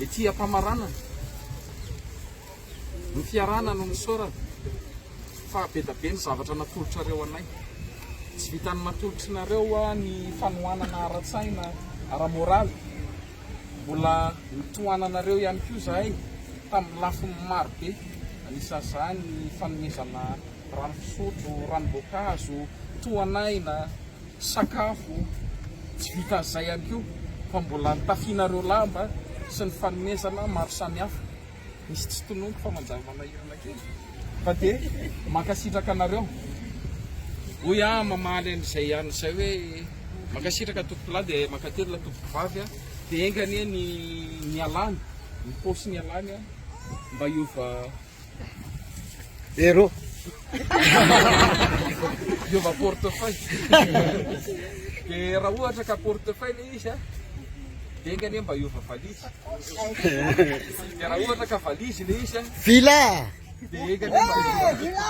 Ety am-pamaranana, ny fiarahana no nisaorana fa be da be ny zavatra natolotrareo anay. Tsy vitan'ny natolotrinareo ny fanohanana ara-tsaina, ara-moraly, mbola nitohananareo ihany koa izahay tamin'ny lafiny maro be, anisan'izany ny fanomezana rano fisotro, ranom-boankazo, tohan'aina, sakafo, tsy vitan'izay ihany koa fa mbola nitafianareo lamba sy ny fanomezana maro samihafa. Misy tsy tononiko fa manjary manahirana kely fa dia mankasitraka anareo. Hoy aho mamaly an'izay ihany izay hoe mankasitraka tompokolahy dia mankatelina tompokovavy a, dia enga anie ny nialany, ny paosy nialany a mba hiova Euro. Hiova portefeuille. Dia raha ohatra ka portefeuille ilay izy a, dia enga anie mba hiova valise. Dia raha ohatra ka valise ilay izy a, Villa. dia enga anie mba hiova.